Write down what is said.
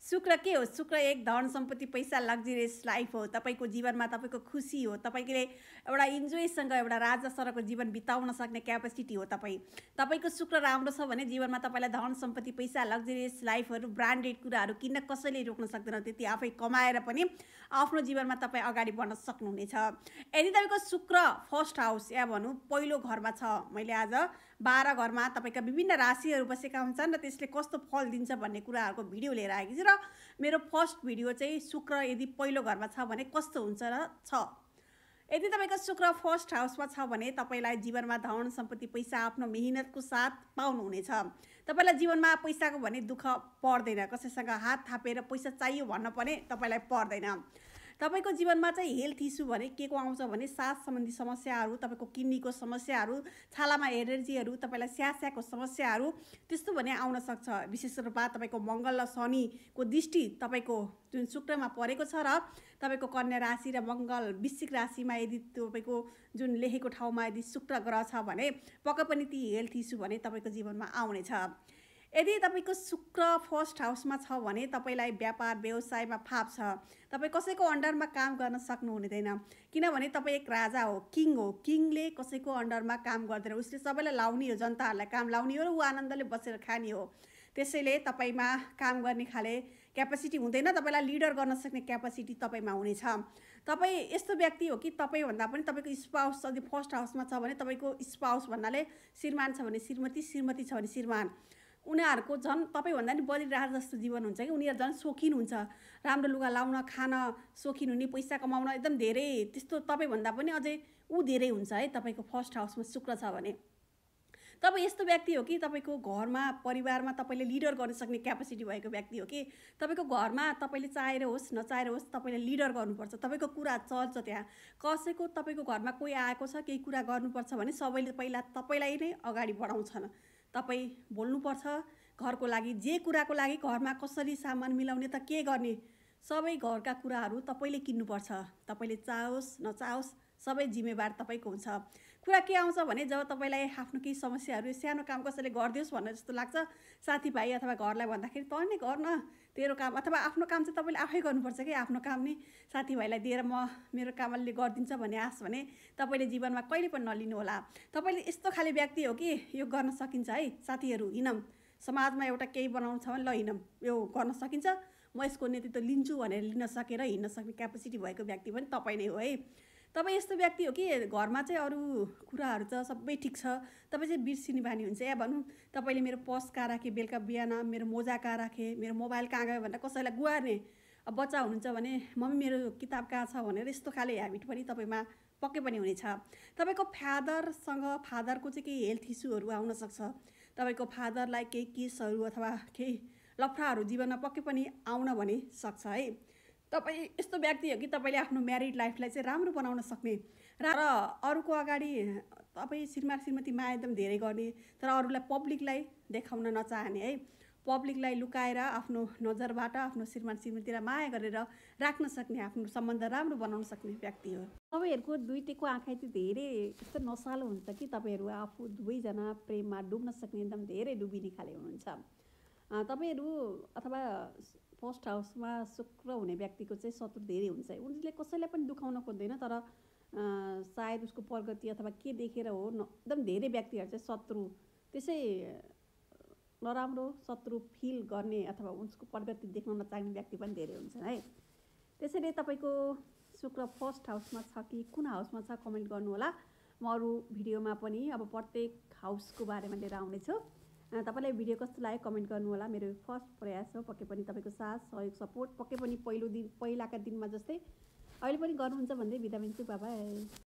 शुक्र के हो? शुक्र एक धन सम्पत्ति पैसा लग्जरियस लाइफ हो। तपाईँको जीवनमा तपाईँको खुसी हो। तपाईँले एउटा इन्जोयसँग एउटा राजा सरको जीवन बिताउन सक्ने क्यापेसिटी हो तपाईँको शुक्र राम्रो छ भने जीवनमा तपाईँलाई धन सम्पत्ति पैसा लग्जरियस लाइफहरू ब्रान्डेड कुराहरू किन्न कसैले रोक्न सक्दैन। त्यति आफै कमाएर पनि आफ्नो जीवनमा तपाईँ अगाडि बढ्न सक्नुहुनेछ। यदि तपाईँको शुक्र फर्स्ट हाउस या भनौँ पहिलो घरमा छ, मैले आज 12 घरमा तपाईँका विभिन्न राशिहरू बसेका हुन्छन् र त्यसले कस्तो फल दिन्छ भन्ने कुराहरूको भिडियो लिएर आएकी छु। र मेरो फर्स्ट भिडियो चाहिँ शुक्र यदि पहिलो घरमा छ भने कस्तो हुन्छ र छ। यदि तपाईँको शुक्र फर्स्ट हाउसमा छ भने तपाईँलाई जीवनमा धन सम्पत्ति पैसा आफ्नो मेहनतको साथ पाउनुहुनेछ। तपाईँलाई जीवनमा पैसाको भने दुःख पर्दैन। कसैसँग हात थापेर पैसा चाहियो भन्न पनि तपाईँलाई पर्दैन। तपाईँको जीवनमा चाहिँ हेल्थ इस्यु भने के को आउँछ भने सास सम्बन्धी समस्याहरू, तपाईँको किडनीको समस्याहरू, छालामा एलर्जीहरू, तपाईँलाई स्यास्याको समस्याहरू त्यस्तो भने आउन सक्छ। विशेष रूपमा तपाईँको मङ्गल र शनिको दृष्टि तपाईँको जुन शुक्रमा परेको छ र तपाईँको कन्या राशि र मङ्गल वृश्चिक राशिमा यदि तपाईँको जुन लेखेको ठाउँमा यदि शुक्र ग्रह छ भने पक्कै पनि ती हेल्थ इस्यु भने तपाईँको जीवनमा आउनेछ। यदि तपाईँको शुक्र फर्स्ट हाउसमा छ भने तपाईँलाई व्यापार व्यवसायमा फाप छ। तपाईँ कसैको अन्डरमा काम गर्न सक्नुहुँदैन, किनभने तपाईँ एक राजा हो, किङ हो। किङले कसैको अन्डरमा काम गर्दैन, उसले सबैलाई लाउने हो, जनताहरूलाई काम लाउने हो र ऊ आनन्दले बसेर खाने हो। त्यसैले तपाईँमा काम गर्ने खाले क्यापेसिटी हुँदैन, तपाईँलाई लिडर गर्न सक्ने क्यापेसिटी तपाईँमा हुनेछ। तपाईँ यस्तो व्यक्ति हो कि तपाईँभन्दा पनि तपाईँको स्पाउस यदि फर्स्ट हाउसमा छ भने तपाईँको स्पाउस भन्नाले श्रीमान छ भने श्रीमती, श्रीमती छ भने श्रीमान, उनीहरूको झन् तपाईँभन्दा नि बढी राजा जस्तो जीवन हुन्छ कि उनीहरू झन् सोखिन हुन्छ। राम्रो लुगा लाउन, खान सोखिन हुने, पैसा कमाउन एकदम धेरै, त्यस्तो तपाईँभन्दा पनि अझै ऊ धेरै हुन्छ है तपाईँको फर्स्ट हाउसमा शुक्र छ भने। तपाईँ यस्तो व्यक्ति हो कि तपाईँको घरमा परिवारमा तपाईँले लिडर गर्न सक्ने क्यापेसिटी भएको व्यक्ति हो कि तपाईँको घरमा तपाईँले चाहेर होस् नचाहेर होस् तपाईँले लिडर गर्नुपर्छ। तपाईँको कुरा चल्छ त्यहाँ। कसैको तपाईँको घरमा कोही आएको छ, केही कुरा गर्नुपर्छ भने सबैले पहिला तपाईँलाई नै अगाडि बढाउँछन्। तपाईँ बोल्नुपर्छ घरको लागि, जे कुराको लागि, घरमा कसरी सामान मिलाउने त के गर्ने, सबै घरका कुराहरू तपाईँले किन्नुपर्छ। तपाईँले चाहोस् नचाहोस् सबै जिम्मेवार तपाईँको हुन्छ। कुरा के आउँछ भने जब तपाईँलाई आफ्नो केही समस्याहरू, सानो काम कसैले गरिदियोस् भनेर जस्तो लाग्छ, साथीभाइ अथवा घरलाई भन्दाखेरि तँ नै गर्न तेरो काम, अथवा आफ्नो काम चाहिँ तपाईँले आफै गर्नुपर्छ कि आफ्नो काम नि साथीभाइलाई दिएर मेरो कामले गरिदिन्छ भन्ने आश भने तपाईँले जीवनमा कहिले पनि नलिनु होला। तपाईँले यस्तो खाले व्यक्ति हो कि यो गर्न सकिन्छ है साथीहरू, हिँडौँ समाजमा एउटा केही बनाउनु छ भने ल हिँडौँ, यो गर्न सकिन्छ, म यसको नेतृत्व लिन्छु भनेर लिन सकेर हिँड्न सक्ने क्यापेसिटी भएको व्यक्ति पनि तपाईँ नै हो है। तपाईँ यस्तो व्यक्ति हो कि घरमा चाहिँ अरू कुराहरू त सबै ठिक छ, तपाईँ चाहिँ बिर्सिने बानी हुन्छ। या भनौँ तपाईँले मेरो पर्स कहाँ राखेँ, बेलुका बिहान मेरो मोजा कहाँ राखेँ, मेरो मोबाइल कहाँ गयो भनेर कसैलाई गुहार्ने। अब बच्चा हुनुहुन्छ भने मम्मी मेरो किताब कहाँ छ भनेर यस्तो खाले ह्याबिट पनि तपाईँमा पक्कै पनि हुनेछ। तपाईँको फादरको चाहिँ केही हेल्थ इस्युहरू आउन सक्छ। तपाईँको फादरलाई केही केसहरू अथवा केही लफडाहरू जीवनमा पक्कै पनि आउन भने सक्छ है। तपाईँ यस्तो व्यक्ति हो कि तपाईँले आफ्नो म्यारिड लाइफलाई चाहिँ राम्रो बनाउन सक्ने र अरूको अगाडि तपाईँ श्रीमान श्रीमती माया एकदम धेरै गर्ने, तर अरूलाई पब्लिकलाई देखाउन नचाहने है। पब्लिकलाई लुकाएर आफ्नो नजरबाट आफ्नो श्रीमान श्रीमतीलाई माया गरेर राख्न सक्ने, आफ्नो सम्बन्ध राम्रो बनाउन सक्ने व्यक्ति हो। तपाईँहरूको दुईटैको आँखा चाहिँ धेरै यस्तो नसालो हुन्छ कि तपाईँहरू आफू दुवैजना प्रेममा डुब्न सक्ने, एकदम धेरै डुबिने खाले हुनुहुन्छ। तपाईँहरू अथवा फर्स्ट हाउसमा शुक्र हुने व्यक्तिको चाहिँ शत्रु धेरै हुन्छ। उनले कसैलाई पनि दुखाउन खोज्दैन, तर सायद उसको प्रगति अथवा के देखेर हो एकदम धेरै व्यक्तिहरू चाहिँ शत्रु, त्यसै नराम्रो शत्रु फिल गर्ने अथवा उसको प्रगति देख्न नचाहने व्यक्ति पनि धेरै हुन्छन् है। त्यसैले तपाईँको शुक्र फर्स्ट हाउसमा छ कि कुन हाउसमा छ कमेन्ट गर्नुहोला। म अरू भिडियोमा पनि अब प्रत्येक हाउसको बारेमा लिएर आउनेछु। तपाईँलाई भिडियो कस्तो लाग्यो कमेन्ट गर्नुहोला। मेरो फर्स्ट प्रयास हो, पक्कै पनि तपाईँको साथ सहयोग सपोर्ट पक्कै पनि पहिलाका दिनमा जस्तै अहिले पनि गर्नुहुन्छ भन्दै बिदा दिन्छु। Bye bye.